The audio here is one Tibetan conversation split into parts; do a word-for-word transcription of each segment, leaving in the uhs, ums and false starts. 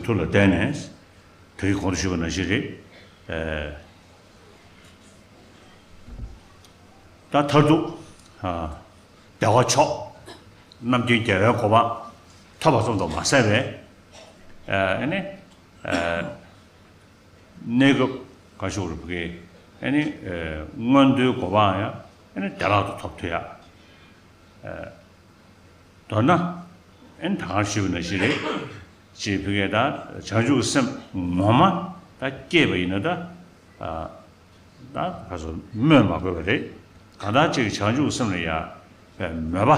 ཚུལ་ལ་བརྟེན་ནས་ད་གིན་གོང་དུ་ཞུས་པ་ནང་བཞིན་རེད། ཨ། ད་མཐར་ཐུག་ཨ། བདེ་བ་མཆོག་རྣམ་མཁྱེན་རྒྱལ་བའི་གོ་འཕང་ཐོབ་པ་ཙམ་དུ་མ་ཟད་པའི། ཨ་ནི། ཨ། གནས་སྐབས་ག་ཞུ་རུ་བུ་གའི་ཨ་ནི། ཨ། མངོན་མཐོའི་གོ་འཕང་ཡང་ཨ་ནི་བདེ་བླག་ཏུ་ཐོབ་ཐུབ་ཡ། ཨ། མདོར་ན། ཨ་ནི་ད་ག་ཞུས་པ་ནང་བཞིན་རེད། ཅེས་བུ་གའི་ད་བྱང་ཆུབ་ཀྱི་སེམས་ངོ་མ་ད་སྐྱེས་པ་ཡིན་ན་ད། ཨ། ད་ག་སོ་སྨོས་མ་དགོས་པ་རེད། གང་ལྟར་ཅིག་བྱང་ཆུབ་ཀྱི་སེམས་ལ་ཡ་མོས་པ་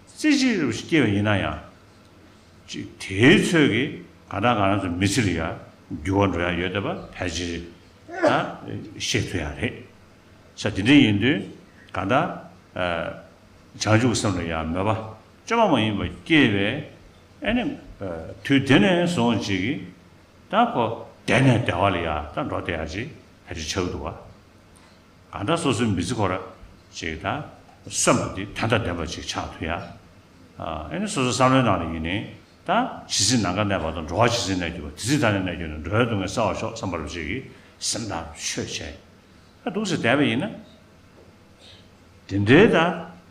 རྩེ་གཅིག་རུ་སྐྱེས་པ་ཡིན་ན་ཡང་། ཅིག་དེའི་ཚོད་ཀྱིས་གང་ལྟར་ང་རང་ཚོ་མི་ཚེ་ལ་ཡ་འགྱུར་བ་འགྲོ་ཡ་ཡོད་བསྡད་པ་ཕལ་ཆེར་ད་ཤེས་ཐུབ་ཡ་རེད། ས་དེ་འདྲ་ཡིན་དུས་གང་ལྟར། ཨ། བྱང་ཆུབ་སེམས་ལ་ཡང་མོས་པ་བཅོས་མ་མ་ཡིན་པ་སྐྱེས་པས། ཨ་ནི། ཨ། དུས་དེ་ནས་བཟུང་ཅིག་ད་ཁོ་བདེ་ནས་བདེ་བ་ལ་ཡང་ད་འགྲོ་བསྡད་ཡ་ཅིག་ཕལ་ཆེར་ཆགས་འདུག་བ། གང་ལྟར་སོ་སོའི་མི་ཚེ་ཁོ་ར་ཅིག་ད་སེམས་ལ་དེ་དོན་དང་ལྡན་པ་ཅིག་ཆགས་ཐུབ་ཡ། ཨ། ཨ་ནི་སོ་སོའི་བསམ་བློའི་ནང་ལ་ཡིན་ནའི་ད་ཇི་སྲིད་ནམ་མཁའ་གནས་པ་དང་། འགྲོ་བ་ཇི་སྲིད་གནས་གྱུར་པ། དེ་སྲིད་ཐ་སྙད་གནས་གྱུར་ནས། འགྲོ་བའི་སྡུག་བསྔལ་བསལ་བར་ཤོག་བསམ་པ་རུ་ཅིག་གིས་སེམས་ཐག་ཆོད་བྱས། ད་འདུག་སེ་བསྡད་པ་ཡིན་ན། དེ་འདྲའི་ད་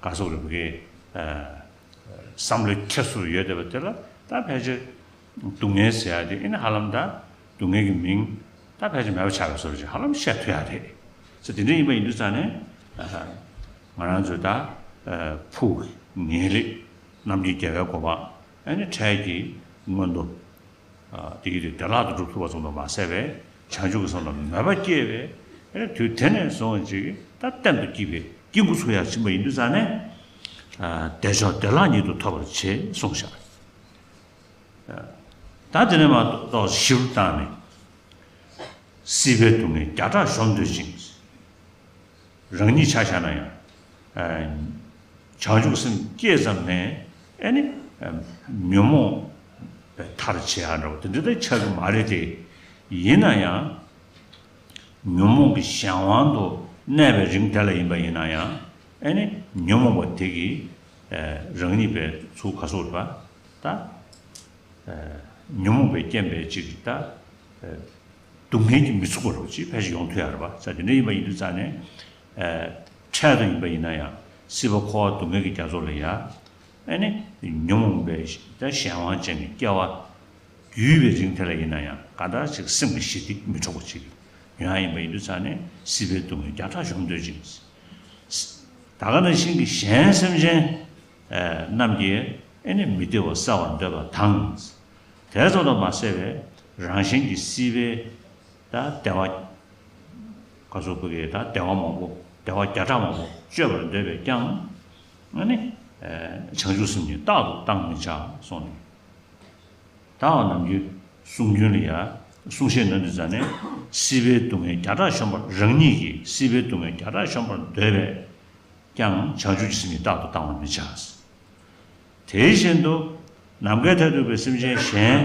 ག་སོགས་རེ་བུ་གའི། ཨ། བསམ་བློའི་འཁྱེར་སོ་ཡོད་བསྡད་པ་དེ་ལ་ད་ཕལ་ཆེར་སྡུག་བསྔལ་ཟེར་ཡ་དེ་ཨ་ནི་ཧ་ལམ་ད་སྡུག་བསྔལ་གྱི་མིང་ད་ཕལ་ཆེར་མེད་པ་ཆགས་པའི་བཟོ་འདྲ་ཅིག་ཧ་ལམ་བཤད་ཐུབ་ཡ་རེད། ས་དེ་འདྲ་ཡིན་པ་ཡིན་དུས་ཙང་ནས། ཨ། ང་རང་ཚོས་ད། ཨ། ཕུགས་ངེས་ལེགས་རྣམ་མཁྱེན་རྒྱལ་བའི་གོ་འཕང་། ཨ་ནི་འཕྲལ་གྱི་མངོན་མཐོ། ཨ། དེ་ཡི་དེ་བདེ་བླག་ཏུ་སྒྲུབ་ཐུབ་པ་ཙམ་དུ་མ་ཟད་པའི་བྱང་ཆུབ་ཀྱི་སེམས་ལ་མོས་པ་སྐྱེས་པས། ཨ་ནི་དུས་དེ་ནས་བཟུང་ཅིག་ད་གཏན་དུ་སྐྱིད་པའི་སྐྱིད་འགོ་ཚུགས་ཡ་ཕྱིན་པ་ཡིན་དུས་ཙང་ནས། ཨ། བདེ་མཆོག་བདེ་བླག་ཉིད་དུ་ཐོབ་པར་བྱེད་གསུངས་བཞག། ཨ། ད་དེ་ནས་མར་ཏོག་ཞིབ་བཏང་ནས། སྲིད་པའི་སྡུག་བསྔལ་བརྒྱ་ཕྲག་གཞོམ་འདོད་ཅིང་། རང་ཉིད་ཆ་བཞག་ན་ཡང་། ཨ། བྱང་ཆུབ་སེམས་སྐྱེས་ཙམ་ནས་ཨ་ནི། ཨ། ཉོན་མོངས་པའི་མཐར་བྱེད་ཡ་འདྲ་བོ་དེ་འདྲ་ད་ཆགས་ཀྱི་མ་རེད་དེ། ཡིན་ན་ཡང་། ཉོན་མོངས་ཀྱི་གཞན་དབང་དུ་གནས་པའི་རིང་དེ་ལ་ཡིན་པ་ཡིན་ན་ཡང་། ཨ་ནི་ཉོན་མོངས་པ་དེ་གིས། ཨ། རང་ཉིད་པའི་ཚུལ་ག་སོགས་པ་ད། ཨ། ཉོན་མོངས་པའི་རྐྱེན་པས་ཅིག་ད། ཨ། སྡུག་བསྔལ་གྱིས་མི་ཚུགས་པ་རོ་ཅིག་ཕལ་ཆེར་ཡོང་ཐུབ་ཡ་རེད་པ། ས་དེ་འདྲ་ཡིན་པ་ཡིན་དུས་ཙང་ནས། ཨ། འཕྲལ་དུ་ཡིན་པ་ཡིན་ན་ཡང་སྲིད་པ་འཁོར་བ་སྡུག་བསྔལ་གྱི་རྒྱ་མཚོ་ལ་ཡ། ཨ་ནི་ཉོན་མོངས་པའི་ད་གཞན་དབང་ཅན་གྱི་སྐྱེ་བ་བརྒྱུད་པའི་རིང་དེ་ལ་ཡིན་ན་ཡང་གང་ལྟར་ཅིག་སེམས་ཀྱི་ཞི་བདེ་མི་འཕྲོག་པ་ཅིག་ཡོང་ཡ་ཡིན་པ་ཡིན་དུས་ཙང་ནས། སྲིད་པའི་སྡུག་བསྔལ་བརྒྱ་ཕྲག་གཞོམ་འདོད་ཅིང་། ད་ག་ནང་བཞིན་གྱི་གཞན་སེམས་ཅན། ཨ། རྣམས་ཀྱི་ཨ་ནི་མི་བདེ་བ་བསལ་བར་འདོད་པ་དང་། དེ་ཙམ་དུ་མ་ཟད་པའི་རང་གཞན་གྱི་སྲིད་པའི་ད་བདེ་བ། ག་སོགས་པའི་ད་བདེ་བ་མང་པོ། བདེ་བ་བརྒྱ་ཕྲག་མང་པོ་སྤྱོད་པར་འདོད་པས་ཀྱང་། ཨ་ནི། ཨ། བྱང་ཆུབ་སེམས་ཉིད་རྟག་ཏུ་བཏང་མི་བྱ་གསུངས་ནས། ད་འོ་ནམ་རྒྱུན་གསུང་རྒྱུན་ལ་ཡ་གསུང་བཤད་གནང་དུས་ཙང་ནས། སྲིད་པའི་སྡུག་བསྔལ་བརྒྱ་ཕྲག་གཞོམ་པར། རང་ཉིད་ཀྱིས་སྲིད་པའི་སྡུག་བསྔལ་བརྒྱ་ཕྲག་གཞོམ་པར་འདོད་པས་ཀྱང་བྱང་ཆུབ་ཀྱི་སེམས་ཉིད་རྟག་ཏུ་བཏང་བར་མི་བྱ། དེ་བཞིན་དུ་ནམ་མཁའི་མཐས་གཏུགས་པའི་སེམས་ཅན་གཞན།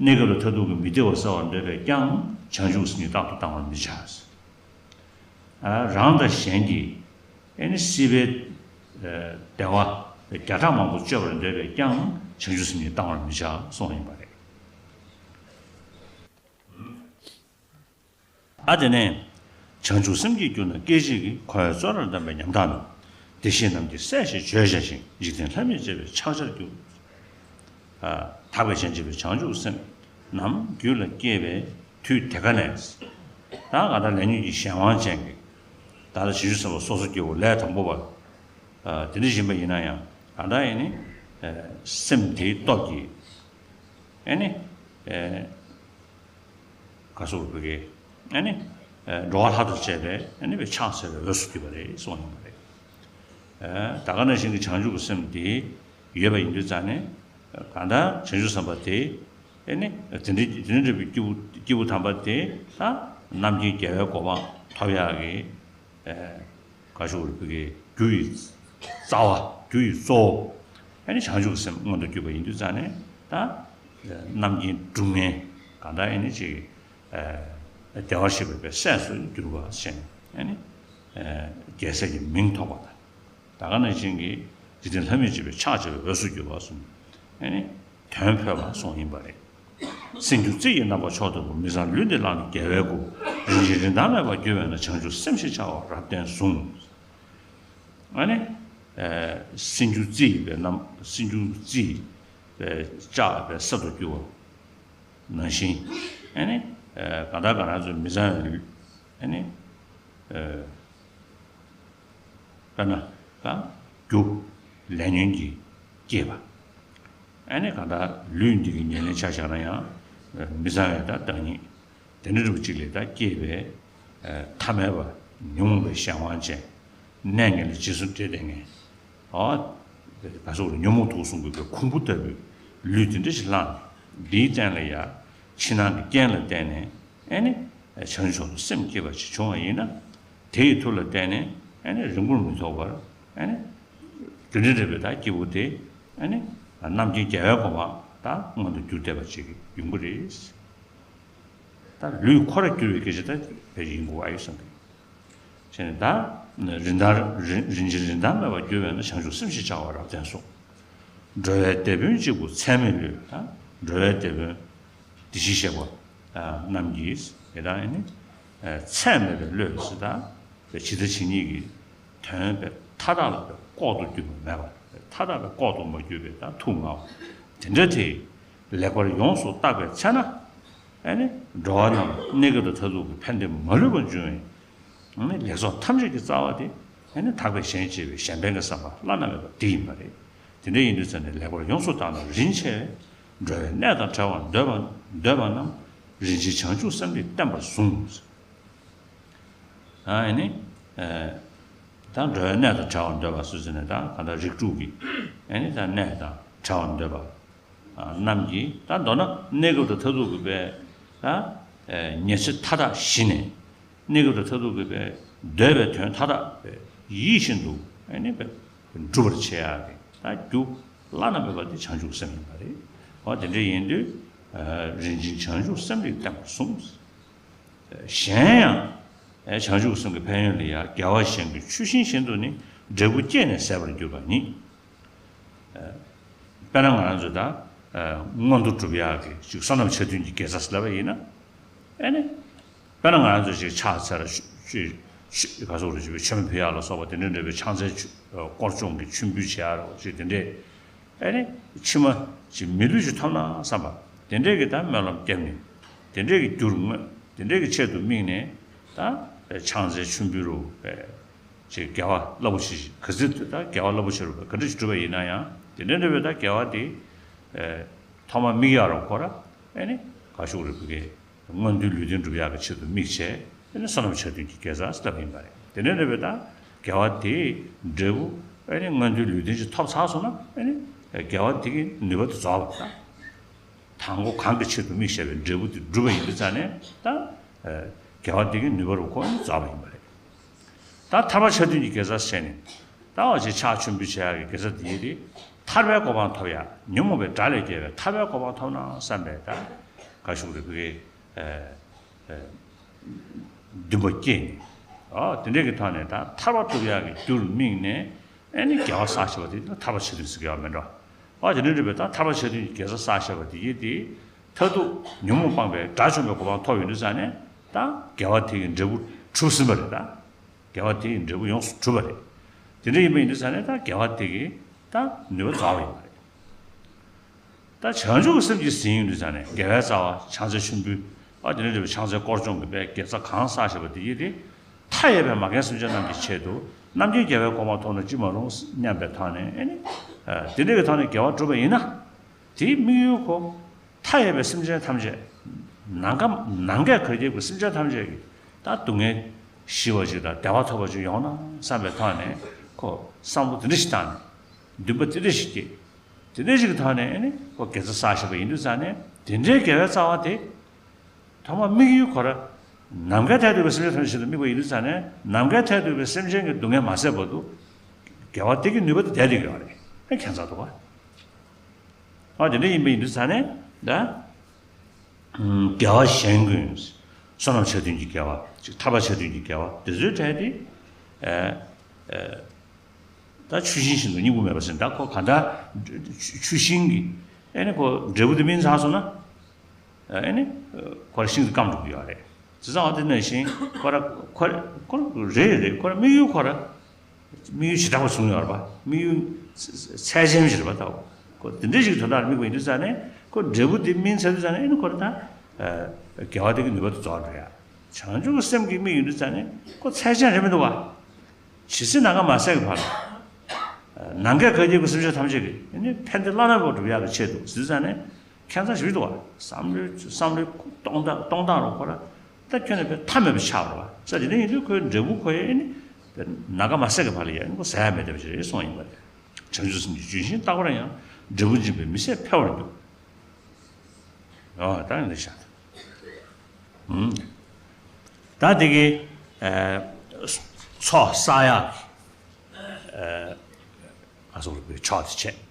གནས་སྐབས་ལ་མཐར་ཐུག་གི་མི་བདེ་བ་བསལ་བར་འདོད་པས་ཀྱང་བྱང་ཆུབ་ཀྱི་སེམས་ཉིད་རྟག་ཏུ་བཏང་བར་མི་བྱ། ཨ། རང་དང་གཞན་གྱི་ཨ་ནི་སྲིད་པའི། ཨ། བདེ་བ་བརྒྱ་ཕྲག་མང་པོ་སྤྱོད་པར་འདོད་པས་ཀྱང་བྱང་ཆུབ་སེམས་ཉིད་བཏང་བར་མི་བྱ་གསུངས་ཡིན་པ་རེད། ཨ། དེ་ནས་བྱང་ཆུབ་སེམས་ཀྱིས་བསྒྱུར་ན་སྐད་ཅིག་གིས། འཁོར་བའི་བཙོན་རར་བསྡམས་པའི་ཉམ་ཐག་རྣམས། བདེ་གཤེགས་རྣམས་ཀྱིས་བསལ་ཞིང་བརྗོད་བྱ་ཞིང་། འཇིག་རྟེན་ལྷ་མིར་བཅས་པས་ཕྱག་བྱར་འགྱུར། ཨ། དག་པའི་བྱང་ཆུབ་བྱང་ཆུབ་སེམས་རྣམས་རྒྱུད་ལ་སྐྱེས་པའི་དུས་དེ་ཀ་ནས། ད་ག་ད་ལས་ཉོན་གྱི་གཞན་དབང་ཅན་གྱི། ད་ལྟ་བྱང་ཆུབ་སེམས་དཔའ་སོ་སོ་སྐྱེ་བོ་ལས་དང་པོ་པ། ཨ། དེ་འདྲ་ཡིན་པ་ཡིན་ན་ཡང་ག་ད་ཡིན་ནི། ཨ། སེམས་དེའི་སྟོབས་ཀྱིས། ཨ་ནི། ཨ། ག་སོགས་པའི་ཨ་ནི། ཨ། འགྲོ་བ་ལྷ་དང་བཅས་པའི་ཨ་ནི་བའི་ཕྱག་འཚལ་བའི་འོས་སུ་གྱུར་པ་རེད་གསུངས་ཡོད་པ་རེད། ཨ། ད་ག་ནང་བཞིན་གྱི་བྱང་ཆུབ་ཀྱི་སེམས་དེ་ཡོད་པ་ཡིན་དུས་ཙང་ནས། གང་ལྟར་བྱང་ཆུབ་སེམས་དཔའ་དེ་ཨ་ནི་དེ་འདྲའི་དེ་འདྲ་འདྲ་བའི་སྐྱེས་བུ་སྐྱེས་བུ་དམ་པ་དེ་ད་རྣམ་མཁྱེན་རྒྱལ་བའི་གོ་འཕང་ཐོབ་ཡག་གི། ཨ། ག་ཞུ་རུ་བུ་གའི་རྒྱུ་ཡི་རྩ་བ། རྒྱུ་ཡི་གཙོ་བོ་ཨ་ནི་བྱང་ཆུབ་སེམས་མངོན་དུ་གྱུར་པ་ཡིན་དུས་ཙང་ནས། ད་རྣམ་མཁྱེན་སྒྲུབ་མཁན་གང་ལྟར་ཨ་ནི་ཅིག། ཨ། བདེ་བར་གཤེགས་པའི་སྲས་སུ་གྱུར་པ་ཞེས་ཨ་ནི། ཨ། རྒྱལ་སྲས་ཀྱི་མིང་ཐོགས་པ་དང་། ད་ག་ནང་བཞིན་གྱི་འཇིག་རྟེན་ལྷ་མིར་བཅས་པའི་ཕྱག་བྱ་བའི་འོས་སུ་གྱུར་པ་གསུངས། ཨ་ནི་དོན་ཕོད་པ་གསུངས་ཡིན་པ་རེད། སེམས་རྒྱུད་རྩི་ཡི་རྣམ་པ་མཆོག་ལྟ་བུ། མི་བཟང་ལུས་འདི་བླངས་ནས་རྒྱལ་བའི་སྐུ། རིན་ཆེན་རིན་ཐང་མེད་པར་གྱུར་པས་ན། བྱང་ཆུབ་སེམས་ཞེས་བྱ་བ་རབ་བརྟན་ཟུངས། ཨ་ནི། སེམས་རྒྱུད་རྩི་ཡི་པའི་རྣམ། སེམས་རྒྱུད་རྩི་ཡི་པའི་ལྕགས་པའི་གསེར་དུ་གྱུར་པ་ནང་བཞིན། ཨ་ནི། གང་ལྟར་གང་རང་ཚོའི་མི་བཟང་བའི་ལུས། ཨ་ནི། དཔེར་ན། ད་རྒྱུ་ལས་ཉོན་གྱིས་བསྐྱེད་པ། ཨ་ནི་གང་ལྟར་ལུས་འདི་གི་ཉེར་ལེན་ཆ་བཞག་ན་ཡང་། མི་བཟང་བའི་ད་བདག་ཉིད་དེ་འདྲ་འདྲ་པོ་ཅིག་ལས་ད་སྐྱེས་པའི་ཐ་མལ་པ་ཉོན་མོངས་པའི་གཞན་དབང་ཅན། གནས་ངན་ལ་རྗེས་སུ་འབྲེལ་ཏེ་ངན། ཨོ། ག་སོགས་ཉོན་མོངས་དུག་གསུམ་གྱི་གོང་བུ་ལྟ་བུའི་ལུས་དེ་འདྲ་ཞིག་བླངས་ནས། འདིའི་སྟེང་ལ་ཡང་ཕྱི་ནང་གི་རྐྱེན་ལ་བརྟེན་ནས། ཨ་ནི། བྱང་ཆུབ་མཆོག་ཏུ་སེམས་བསྐྱེད་པ་ཞིག་བྱུང་བ་ཡིན་ན། དེ་ཡི་མཐུ་ལ་བརྟེན་ནས། ཨ་ནི་རིང་པོར་མི་ཐོགས་པར། ཨ་ནི་རྒྱུ་འབྲས་འདྲ་བའི་ད་སྐྱེས་བུ་དེ། ཨ་ནི་རྣམ་མཁྱེན་རྒྱལ་བའི་གོ་འཕང་ད་མངོན་དུ་གྱུར་བསྡད་པ་ཅིག་ཡོང་གི་རེད། ད་ལུས་འཁོར་བར་གྱུར་པའི་སྐད་ཆ་ད་བས་ཡིན་དགོས་པ་ཡོད་བསམ་གི། བྱས་ནས་ད་རིན་ཐང་། རིན་རིན་ཆེན་རིན་ཐང་མེད་པར་གྱུར་པས་ན། བྱང་ཆུབ་སེམས་ཞེས་བྱ་བ་རབ་བརྟན་ཟུངས། འགྲོ་བའི་དེད་དཔོན་གཅིག་པུ་ཚད་མེད་བློས། ད་འགྲོ་བའི་དེད་དཔོན་དེ་བཞིན་གཤེགས་པ་རྣམས་ཀྱིས་དེ་དག་ནི་ཚད་མེད་པའི་བློས་སུ་ད་ཇི་ལྟ་ཇི་སྙེད་ཀྱི་དོན་པའི་མཐའ་དག་ལ་ལྐོག་ཏུ་གྱུར་པ་མེད་པ། མཐའ་དག་ལ་ལྐོག་ཏུ་མ་གྱུར་པའི་ད་ཐུགས་མངའ་བ་དེ་འདྲ་དེ་ལེགས་པར་ཡོངས་སུ་བརྟགས་པའི་ཚེ་ན། ཨ་ནི་འགྲོ་བ་རྣམས་གནས་སྐབས་དང་མཐར་ཐུག་གི་ཕན་བདེ་མ་ལུས་པར་འབྱུང་བའི། ཨ་ནི་ལེགས་ཚོགས་ཐམས་ཅད་ཀྱི་རྩ་བ་དེ། ཨ་ནི་ཐར་པའི་གཞན་གཅེས་པའི་གཞན་ཕན་གྱི་བསམ་པ་བླ་ན་མེད་པ་དེ་ཡིན་པ་རེད། དེ་འདྲ་ཡིན་དུས་ཙམ་ནས་ལེགས་པར་ཡོངས་སུ་བརྟགས་ན་རིན་ཆེ། འགྲོ་བའི་གནས་དང་བྲལ་བར་འདོད་པ་འདོད་པ་རྣམས། རིན་ཆེན་བྱང་ཆུབ་སེམས་ཀྱིས་བརྟན་པར་ཟུངས། ཨ་ནི། ད་འགྲོ་བའི་གནས་དང་བྲལ་བར་འདོད་པ་སུ་ཟེར་ནས་ད་གང་ལྟར་རིགས་དྲུག་གི། ཨ་ནི་ད་གནས་དང་བྲལ་བར་འདོད་པ། རྣམས་ཀྱིས་ད་མདོར་ན་གནས་སྐབས་དང་མཐར་ཐུག་གི་པའི་ད་ཉེར་འཚེ་མཐའ་དག་ཞི་ནས། གནས་སྐབས་དང་མཐར་ཐུག་གི་པའི་འདོད་པའི་དོན་མཐའ་དག་པའི་ཡིད་བཞིན་དུ་ཨ་ནི་པའི་འགྲུབ་པར་བྱེད་ཡག་གི་ད་རྒྱུ་བླ་ན་མེད་པ་དེ་བྱང་ཆུབ་སེམས་ཡིན་པ་རེད། འོ་དེ་འདྲ་ཡིན་དུས། རིན་ཆེན་བྱང་ཆུབ་སེམས་ཀྱིས་བརྟན་པར་ཟུངས། གཞན་ཡང་། བྱང་ཆུབ་སེམས་ཀྱི་ཕན་ཡོན་ལ་ཡང་། དགེ་བ་གཞན་ཀུན་ཆུ་ཤིང་བཞིན་དུ་ནི། འབྲས་བུ་སྐྱེས་ནས་ཟད་པར་གྱུར་པ་ཉིད། དཔེར་ན་ང་རང་ཚོ་ད་མངོན་མཐོ་སྒྲུབ་ཡག་གི་ཅིག་བསོད་ནམས་ཆ་མཐུན་གྱི་དགེ་རྩ་ཟེར་ལབ་པ་ཡིན་ན། ཨ་ནི། དཔེར་ན་ང་རང་ཚོ་ཅིག་ཕྱག་འཚལ་ལ་ཆུ་ཆུ་ཆུ་ག་སོགས་རེ་ཅིག་མཆོད་མེ་ཕུལ་ཡག་ལ་སོགས་པ་དེ་འདྲ་འདྲ་བའི་ཕྱག་འཚལ་ཆུ་དཀོར་སྦྱོང་གི་མཆོད་འབུལ་བྱེད་ཡག་རེད་ཅིག་དེ་འདྲས། ཨ་ནི་ཕྱི་མ་ཅིག་མི་ལུས་ཅིག་ཐོབ་ན་བསམ་པ་དེ་འདྲས་ཀྱི་ད་སྨོན་ལམ་བརྒྱབ་ནས། དེ་འདྲས་ཀྱི་རྒྱུར་བསྔོས། དེ་འདྲས་ཀྱི་ཆེད་དུ་དམིགས་ནས་ད་ཕྱག་འཚལ་མཆོད་འབུལ་རུ་བས་ཅིག་དགེ་བ་རླབས་པོ་ཆེ་ཞིག་ག་ཚོད་ད་དགེ་བ་རླབས་པོ་ཆེ་རུ་བས་ག་འདྲ་ཞིག་བསྒྲུབས་པ་ཡིན་ན་ཡང་། དེ་འདྲས་འདྲ་བའི་ད་དགེ་བ་དེ་ཐོག་མ་དམིགས་ཡག་རུ་ཁོ་ར། ཨ་ནི་ག་ཤུག་རེ་བུ་གའི། མངོན་མཐོའི་ལུས་རྟེན་སྒྲུབ་ཡག་གི་ཆེད་དུ་དམིགས་བྱས། ཨ་ནི་བསོད་ནམས་ཆ་མཐུན་གྱི་དགེ་རྩ་ལབ་ཡིན་པ་རེད། དེ་ནས་འདྲ་བའི་ད་དགེ་བ་དེའི་འབྲས་བུ་ཨ་ནི་མངོན་མཐོའི་ལུས་རྟེན་ཅིག་ཐོབ་ཚར་སོང་ན། ཨ་ནི་དགེ་བ་དེ་གི་ནུས་པ་དེ་རྫོགས་པ་རེད། ད་དང་པོ་གང་གི་ཆེད་དུ་དམིགས་བྱས་པའི་འབྲས་བུ་དེ་འགྲུབ་པ་ཡིན་དུས་ཙང་ནས་ད་དགེ་བ་དེ་གི་ནུས་པ་རུ་ཁོ་ནི་རྫོགས་པ་ཡིན་པ་རེད། ད་ཐར་པ་ཆ་མཐུན་གྱི་དགེ་རྩ་བྱས་ནས། ད་འོ་ཅིག་ཕྱག་མཆོད་འབུལ་བྱེད་ཡག་གི་དགེ་རྩ་དེ་ཡིན་ཏེ། ཐར་པའི་གོ་འཕང་ཐོབ་ཡག་ཉོན་མོངས་པའི་དགྲ་ལས་རྒྱལ་བའི་ཐར་པའི་གོ་འཕང་ཐོབ་ན་བསམ་པའི་ད་ག་ཤུག་རེ་བུ་གའི་འདུན་པ་སྐྱེས་ནས། འོ་དེ་འདྲས་ཀྱི་ཐོག་ནས་ད་ཐར་པ་ཐོབ་ཡག་གི་རྒྱུར་དམིགས་ནས། ཨ་ནི་དགེ་བ་བསགས་བྱས་པ་དེ་ད་ཐར་པ་ཆ་མཐུན་ཟེར་གྱི་ཡོད་མེད་འགྲོ། འོ་དེ་འདྲས་འགྲུབ་པའི་ད་ཐར་པ་ཆ་མཐུན་གྱི་དགེ་རྩ་བསགས་བྱས་པ་དེ་ཡིན་ཏེ། མཐར་ཐུག་ཉོན་མོངས་སྤངས་པའི་དགྲ་བཅོམ་པའི་གོ་འཕང་ཐོབ་ཡོང་དུས་ཙང་ནས། ད་དགེ་བ་དེ་གི་འབྲས་བུ་གྲུབ་ཟིན་པ་རེད་ད། དགེ་བ་དེ་ཡི་འབྲས་བུ་ཡོངས་སུ་གྲུབ་པ་རེད། དེ་འདྲ་ཡིན་པ་ཡིན་དུས་ཙང་ནས་ད་དགེ་བ་དེ་གི་ད་ནུས་པ་རྫོགས་པ་ཡིན་པ་རེད། ད་བྱང་ཆུབ་ཀྱི་སེམས་ཀྱིས་ཟིན་ཡོང་དུས་ཙང་ནས་དགེ་བའི་རྩ་བ་ཕྱག་འཚལ་མཆོད་འབུལ། ཨ་དེ་འདྲ་འདྲ་བའི་ཕྱག་འཚལ་དཀོར་སྦྱོང་གི་པའི་དགེ་རྩ་གང་བསགས་བྱས་པ་དེ་ཡིན་ཏེ། མཐའ་ཡས་པའི་མ་རྒན་སེམས་ཅན་རྣམས་ཀྱི་ཆེད་དུ་རྣམ་མཁྱེན་རྒྱལ་བའི་གོ་འཕང་ཐོབ་ན་ཅི་མ་རུང་སྙམ་པའི་ཐོག་ནས། ཨ་ནི་དེ་འདྲ་གི་ཐོག་ནས་དགེ་བ་བསྒྲུབས་པ་ཡིན་ན། དེའི་དམིགས་ཡུལ་ཁོ། མཐའ་ཡས་པའི་སེམས་ཅན་ཐམས་ཅད། ནམ་མཁའ་ནམ་མཁའི་གར་ཁྱབ་ཀྱི་སེམས་ཅན་ཐམས་ཅད་ཀྱི་ད་སྡུག་བསྔལ་ཞི་བ་ཅིག་དང་བདེ་བ་ཐོབ་པ་ཅིག་ཡོང་ན་བསམ་པའི་ཐོག་ནས། ཁོ་བསམ་བློ་དེ་འདྲ་ཞིག་བཏང་ནས། འདུན་པ་དེ་འདྲ་ཞིག་སྐྱེས། དེ་འདྲ་ཞིག་གི་ཐོག་ནས་ཨ་ནི་ཁོ་དགེ་རྩ་བསགས་བཞག་པ་ཡིན་དུས་ཙང་ནས། དེ་འདྲའི་དགེ་བའི་རྩ་བ་དེ། ཐོག་མ་དམིགས་ཡུལ་ཁོ་ར། ནམ་མཁའི་མཐས་གཏུགས་པའི་སེམས་ཅན་ཐམས་ཅད་ཞིག་ཏུ་དམིགས་པ་ཡིན་དུས་ཙང་ནས། ནམ་མཁའི་མཐས་གཏུགས་པའི་སེམས་ཅན་གྱི་སྡུག་བསྔལ་མ་བསལ་བར་དུ། དགེ་བ་དེ་གི་ནུས་པ་དེ་བསྡད་དེ་ཡོད་རེད། ཨ་ཁྱད་མཚར་འདུག་ག། ཨ་དེ་འདྲ་ཡིན་པ་ཡིན་དུས་ཙང་ནས་ད། དགེ་བ་གཞན་ཀུན། བསོད་ནམས་ཆ་མཐུན་གྱི་དགེ་བ། ཅིག་ཐར་པ་ཆ་མཐུན་གྱི་དགེ་བ་དེ་ཚོའི་གྲས་དེ། ཨ་ཨ་ད་ཆུ་ཤིང་བཞིན་དུ་སྙིང་པོ་མེད་པ་ཟེར། ད་ཁོ་གང་ལྟར་ཆུ་ཆུ་ཤིང་གི་ཨ་ནི་ཁོ་འབྲས་བུ་དེ་སྨིན་ཚར་སོང་ན། ཨ་ནི་ཁོ་ར་ཤིན་ཏུ་སྐམ་འགྲོ་གི་ཡོད་རེད། དེ་ཙང་དེ་ནང་བཞིན་ཁོ་ར་ཁོ་ར་ཁོ་ར་རེད་རེད། ཁོ་ར་དམིགས་ཡུལ་ཁོ་ར་དམིགས་ཡུལ་ཞེ་དྲག་པ་བཟུང་ཡོད་རེད་པ། དམིགས་ཡུལ་ཚད་ཅན་ཞིག་རེད་པ། ད་ཁོ་དེ་འདྲ་ཞིག་དོན་དག་དམིགས་པ་ཡིན་དུས་ཙང་ནས་ཁོ་འབྲས་བུ་དེ་སྨིན་ཚར་དུས་ཙང་ནས་ཨ་ནི་ཁོ་ར་ད་དགེ་བ་དེ་གི་ནུས་པ་དེ་རྫོགས་འགྲོ་ཡ། བྱང་ཆུབ་ཀྱི་སེམས་ཀྱི་དམིགས་ཡོད་དུས་ཙང་ནས་ཁོ་ཚད་ཅན་རེད་མི་འདུག་བ། ཇི་སྲིད་ནམ་མཁའ་མ་ཟད་ཀྱི་བར་ལ། ནམ་མཁའི་བཀའ་བརྒྱུད་ཀྱི་སེམས་ཅན་ཐམས་ཅད་ཀྱི་ནི་ཕན་བདེ་བླ་ན་མེད་པ་སྒྲུབ་ཡག་གི་ཆེད་དུ་ཟེར་ཙང་ནས་ཁྱད་མཚར་ཞིག་འདུག་བ། བསམ་བློའི་བསམ་བློའི་གཏོང་སྟངས་གཏོང་སྟངས་རོ་ཁོ་ར་ད་ཁྱོན་ནས་པའི་མཐའ་མེད་པ་ཆགས་པ་རེད་བ། ས་དེ་འདྲ་ཡིན་དུས་ཁོའི་འབྲས་བུ་ཁོ་ཡ་ནི་ནམ་མཁའ་མ་ཟད་ཀྱི་བར་ལ་ཡ་ནི་ཁོ་ཟད་ཡ་མེད་བསྡད་པ་ཞིག་རེད་གསུངས་ཡིན་པ་རེད། བྱང་ཆུབ་སེམས་ཀྱི་ལྗོན་ཤིང་རྟག་པར་ཡང་། འབྲས་བུ་འབྱིན་པའི་མི་ཟད་འཕེལ་བར་འགྱུར། ཨོ་ད་འདི་བཞག་ད་དེ་གི་ཚོགས་བསགས་ཡག་གི་ཨ་སོགས་པའི་ཕྱོགས་དེ་བྱས།